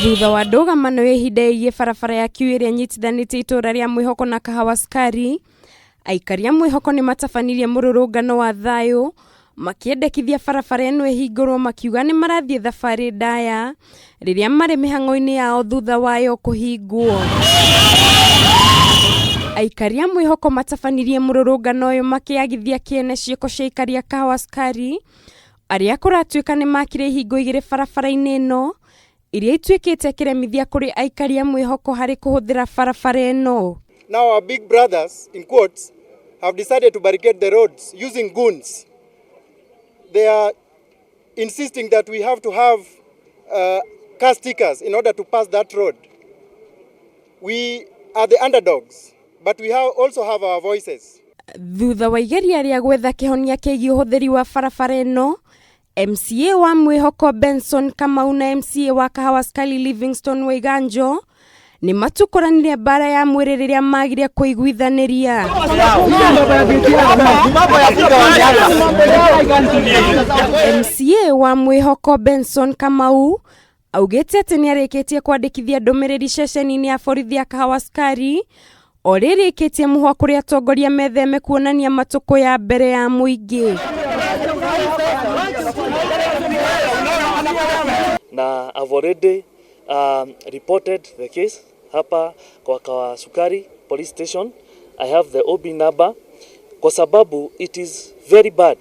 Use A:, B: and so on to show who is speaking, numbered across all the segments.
A: Thutha wa ndũgamano ya ihinda ĩgiĩ barabara ya Kiu ĩrĩa ĩnyitithanĩtie itũra rĩa Mwĩhoko na Kahawa Sukari, aikari a Mwĩhoko nĩ matabanirie mũrũrũngano wa thayũ makĩendekithia barabara ĩno ĩhingũrwo makiuga nĩ marathiĩ thabarĩ ndaya rĩrĩa marĩ mĩhang'o-inĩ yao thutha wayo kũhingwo. Aikari a Mwĩhoko matabanirie mũrũrũngano ũyũ makĩagithia kĩene ciĩko cia aikari a Kahawa Sukari arĩa kũratuĩka nĩ makire ihingo igĩrĩ barabara-inĩ ĩno iria ituĩkĩte kĩremithia kũrĩ aikari a Mwĩhoko harĩ kũhũthĩra barabara ĩno.
B: Now our big brothers, in quotes, have decided to barricade the roads using goons. They are insisting that we have to have car stickers in order to pass that road. We are the underdogs, but we also have our voices.
A: Thutha wa igeria rĩa gwetha kĩhonia kĩgiĩ ũhũthĩri wa barabara ĩno, MCA wa Mwĩhoko Benson Kamau na MCA wa Kahawa Sukari Livingstone Waiganjo nĩ matukũranire mbara ya mwĩrĩ rĩrĩa magire kũiguithanĩria. MCA wa Mwĩhoko Benson Kamau augĩte atĩ nĩ arĩkĩtie kwandĩkithia ndũmĩrĩri ceceni-inĩ ya borithi ya Kahawa Sukari o rĩrĩkĩtie mũhwa kũrĩ atongoria metheme kuonania matũkũ ya mbere ya mũingĩ.
C: Na I've already reported the case hapa kwa Kahawa Sukari police station. I have the OB number kwa sababu it is very bad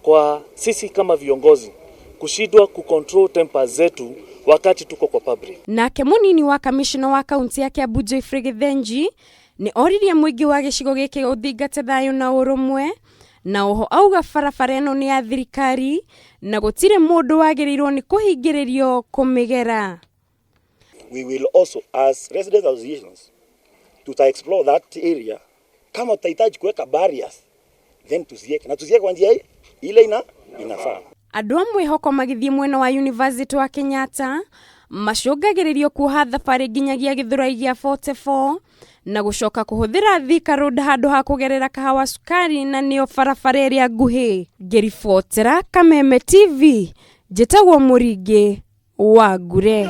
C: kwa sisi kama viongozi kushindwa kucontrol temper zetu wakati tuko kwa public.
A: Nake munini wa kamishna wa kaunti ya Kiambu Geoffrey Githinji nĩ oririe mũingĩ wa gĩcigo gĩkĩ ũthingate thayũ na ũrũmwe, na oho auga barabara ĩno nĩ ya thirikari na gũtirĩ mũndũ wagĩrĩirwo nĩ kũhingĩrĩrio kũmĩgera.
D: We will also as residents associations tuta explore that area. Kama tutahitaji kuweka barriers then tuziweke, na tuziweke kwa njia ile inafaa.
A: Andũ a Mwĩhoko magĩthiĩ mwena wa University wa Kenyatta macũngagĩrĩrio kuoha thabarĩ nginyagia Gĩthũrai gĩa 44 na gũcoka kũhũthĩra Thika Road handũ ha kũgerera Kahawa Sukari na nĩyo barabara ĩrĩa nguhĩ. Ngĩribotera Kameme TV, njĩtagwo Mũringĩ wa Ngure.